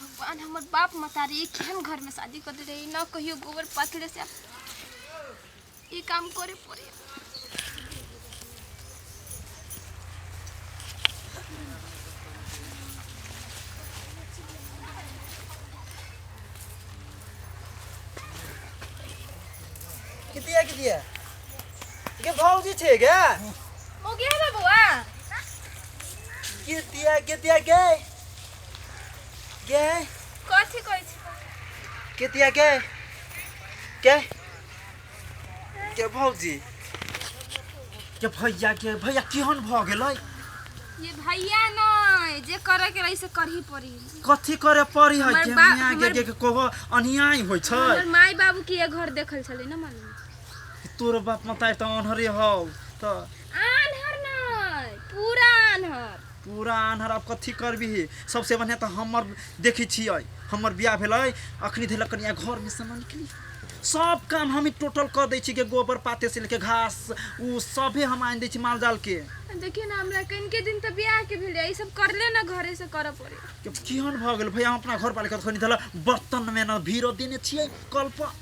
भगवान, हमर बाप मतारी केहन घर में शादी कर दे रही न, कहियो गोबर पाथले से ई काम करे पड़े। कितिया कितिया के भौजी छे गे? हो गया है बबुआ। कितिया कितिया गे गे कथी कहै छी? कितिया गे गे के भौजी के भैया के भैया केहन भ गेलै? ये भैया नहीं, जे करे के रही से करही पड़ी। कथी करे पड़ी है? हमर के बा- मियाँ गे गे के कहो अन्याय होइ छै। हमर माई बाबू के ये घर देखल छलै ना मालूम। तोर बाप मताई त अनहरे हौ त। आन्हर नहीं, पूरा आन्हर। पूरा आन्हर। आब कथी करबिही? सबसे बढ़िया तऽ हमर देखै छियै, हमर बियाह भेलै अखनी धेलक कनिया घरमे से न निकली, सब काम हम टोटल कऽ दै छी के गोबर पाते से लेके घास उ सभे हम आनि दै छी माल जाल के। देखिए ना, हमरा कनिके दिन तऽ बियाह के भेलै, ई सब करले ना घरे से करऽ पड़े। के केहन भऽ गेल भैया? हम अपना घर वाले के अखनी धेलक बर्तनमे न भीरो देने छियै कल पर,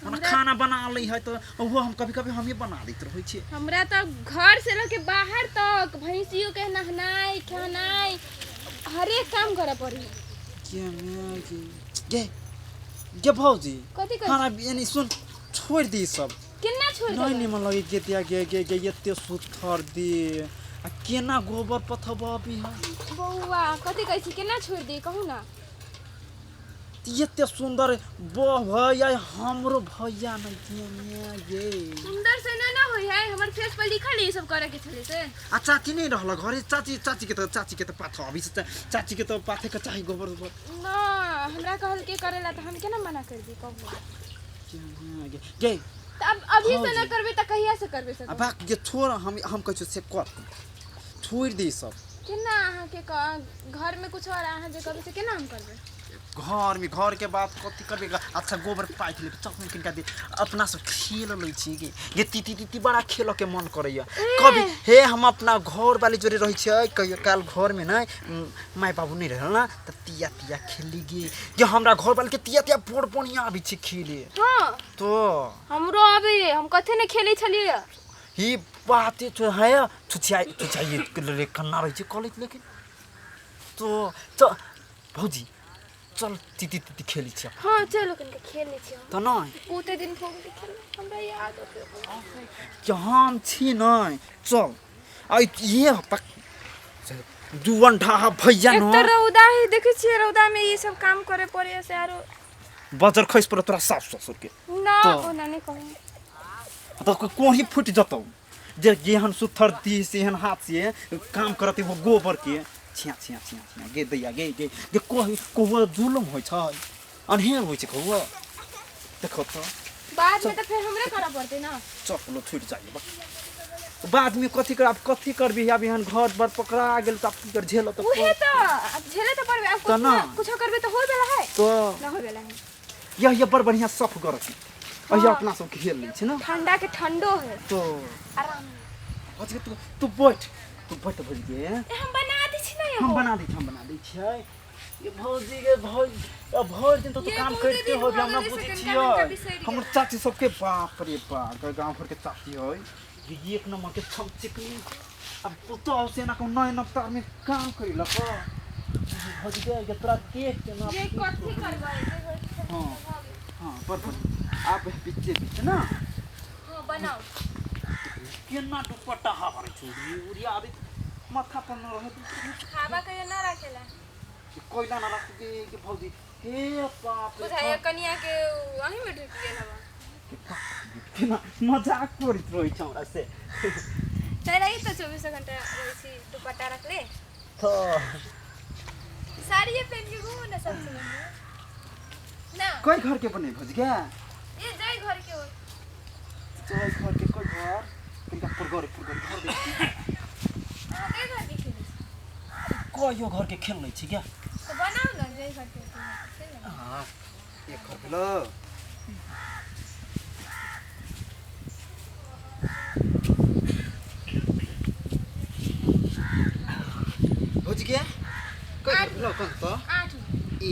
ओना खाना बना लै है तऽ ओहो हम कभी कभी हमही बना दैत रहै छियै। हमरा तऽ घर से लऽ के बाहर तक भैंसियो के नहनाइ खनाइ हरेक काम करऽ पड़ी। के माय गे गे गे भौजी। कथी कहै? खाना एनी सुन, छोड़ि दे ई सब। केना छोड़ नहि देबै? निमन लगे गेतिया गे गे गे, एते सुथर दे आ केना गोबर पथबी है? बौआ, कथी कहै छी? केना छोड़ दी कहू ना। एते सुन्दर बह भैया, हमरो भैया नहि के माय गे। सुंदर से ना ना होई है, हमर फेस पर लिखल है ई सब करे के छलै से। आ चाची नहि रहल घरे? चाची चाची के तऽ पाथ अभी से चाची के तऽ पाथे के चाही गोबर उबर। ना, हमरा कहल के करेला तऽ हम केना मना कर दी कहू? के माय गे गे। तऽ अब अभी से ना भौजी। करबै तऽ कहिया से करबै से आ कहू? बाक जे छोड़, हम कहै छियौ से कर, छोड़ि दे ई सब। केना अहाँके घर में कुछ और अहाँ जे करबै से केना हम करबै? घर में घर के बात कथी करबे? अच्छा गोबर पाथि लेबै, चल किनका दे, अपना सब खेल लै छी गे गे। तीती तीती बड़ा खेल के मन करैया कभी। हे हम अपना घर वाली जोड़े रहै छियै कहियो काल घर में नहि माय बाबू नहि रहल ना तऽ तिया तिया खेली गे गे। हमरा घर वाली के तिया तिया बड़ बढ़िया आबै छै खेले। हाँ। तो हमरो अबै, हम कथे ने खेलै छलियै। ही बात तो है, छुछियाइ छुछियाइ रे कन्ना रहै छै कॉलेज, लेकिन तो तो भौजी चल तीती तीती खेलै छियै। हाँ चलो, कनिका खेल लै छियै हम। तऽ नहि बहुते दिन हो गेलै खेलना, हमरा याद अबै। कि हम छी नहि, चल आ ये पक जुवन ढाहा भैया एक न। तऽ रौदा है, देखै छियै रौदा में ई सब काम करे पड़े से आरो। बजर खसि पड़त तोरा सास ससुर के। ना। तऽ- ओना नहि कहू। तऽ कोही फुटि जतौ जे जेहन सुथर दी से एहन हाथ से काम करत वो गोबर के छिया छिया छिया छिया गे दैया गे गे गे। कोही कहुआ जुलुम होइ छै, अनहेर होइ छै कहुआ, देखो तऽ। बाद में तऽ फेर हमरे करऽ पड़तै ना। चपलो छुटि जाइ बाद में। कथी कर, आब कथी करबी? आब एहन घर पर पकड़ा गेल तऽ आब की कर, झेलऽ तऽ उहे तऽ आब झेले तऽ पड़बै आब। तऽ ना। कुछो करबै तऽ होय वाला है? तऽ ना होय वाला है। यह बड़ बढ़िया सफ करत अहिया अपना सब खेल लै छै ना। ठंडा के ठंडो है। तो आराम। अच्छा तू तू बैठ, तू बैठ भौजी गे। ए, हम बना दै छी ना। हम यहो। बना दै छी, हम बना दै छियै ये भौजी के। भौजी भरि दिन तऽ तू ये काम बहुते करिते दिन हो भऽ हमरा गेलै से बुझै कनिका छियै। कनिका बिसरि हमर चाची सबके बाप रे बाप, गाँव घरके चाची है ये एक नंबर के छम चिकनी। अब पुतहु से ना नए नवतार में काम करी लक भौजी गे गे, तोरा देख के ना। ये कथी करबै? हाँ हाँ, पर आप पीछे पीछे ना। हाँ बनाओ। केना दुपट्टा हवा छोड़ी उड़िया आदि माथा पर न रहे। खाबा के ना रखेला। कोयला ना रख के के भौजी, हे बाप रे। बुझाइया कनिया के अहीं में ढुकि गेल हवा। केना मजाक करैत रहै छै हमरा से। तै रही तऽ 24 घंटा रहै छी दुपट्टा रखले। तऽ साड़िए पहन के घूमू ना सबसे बढ़िया ना। कोई घर के बने भौजी क्या? ये जाय घर के हो। चल घर के कोई घर कनिका पुरगरे पुरगरे घर देख। अहाँ के घर के खेलै छी? कहियो घर के खेल लै छी क्या। तऽ बनाउ ना जाय घर के खेल ना। हाँ एक घर भेलो। भौजी के कोई घर भेलो कौन तऽ? 8।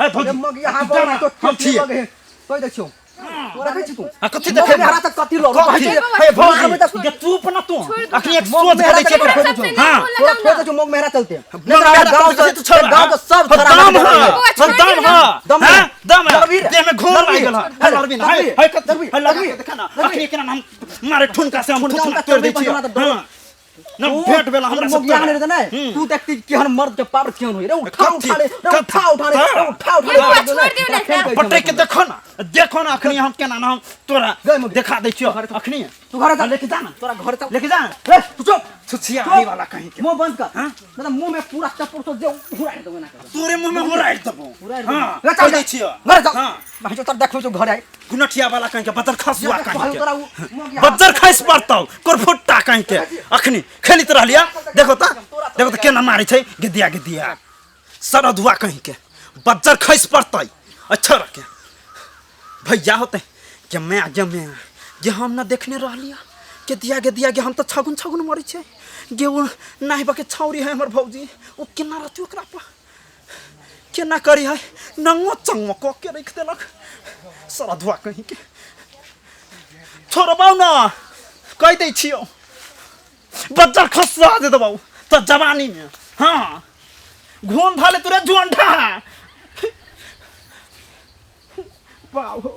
ए भौजी मग यहाँ तू जा ना, पर हम छियै। कहि दै छियौ तोरा देखै छी तू आ कथी देखै मेहरा त कथी लड़ कथी? हे भौजी गे तू अपना तू अखनी एक सोच के दै छियै एकरा सबसे हां नहीं तोरा छोड़ दै छियौ मग मेहरा चलते मग मेहरा गाँव चलते से तो छोड़ गाँव के सब हाँ, छोरा दम लगा है देबै। बौआ, छोड़ दम दियौ है दम है। हाँ, दम है लड़बीर, देह में घूम लड़बीर, लागि गेल है हे लड़बी ना हे हे कथी लड़बीर, हे लगा के लड़बीर, देखा ना लड़बीर। अखनी केना हम मारे ठुनका से हम ठुनका ठुनका उनका तोड़ दै तोड़ छियै दै छियै, हां न भेट भेल हमरा सब मग यहाँ नहीं रहता ना तू देखती केहन मर्द के पावर केहन होई रे उठा कथी? उठा रे रे उठा उठा रे रे उठा उठा ये बौआ, छोड़ दियौ ना एकरा। पटक के देखो ना देखो ना अखनी हम केना ना हम तोरा गए मग। देखा दै छियो अखनी तू घर जा लेके जा ना तोरा घर चल लेके जा ना रे तू चुप छुछिया चुप। वाला कहीं के मुंह बंद कर हाँ? मतलब मुंह में पूरा चप्पल तो जे उड़ा देबो ना तोरे मुंह में उड़ाइ देबो उड़ा हां रे कह दै छियो घर जा हां भाई जो तोर देखो जो घर आई गुनठिया वाला कहीं के बदर खसुआ कहीं के तोरा उ मग बज्जर खसि पड़तौ कोरफुट्टा कहीं के अखनी खेलित रहलिया देखो त देखो त केना मारै छै गिद्दिया गिद्दिया सरधुआ कहीं के बज्जर खसि पड़तै अच्छा रखे भैया होते के मैं गे मैं गे हम ना देखने रहलिया के दिया गे दिया गे हम तऽ छगुन छगुन मरै छै गे ओ नाहिबा के छौरी है हमर भौजी ओ केना रहतै ओकरा पर केना करी है नंगो चंगो कऽ के राखि देलक सरधुआ कहीं के छोड़बाउ ना कहि दै छियौ बज्जर खसुआ दे देबौ तऽ जवानीमे हँ घून धले तुरे झोंडा बाबू।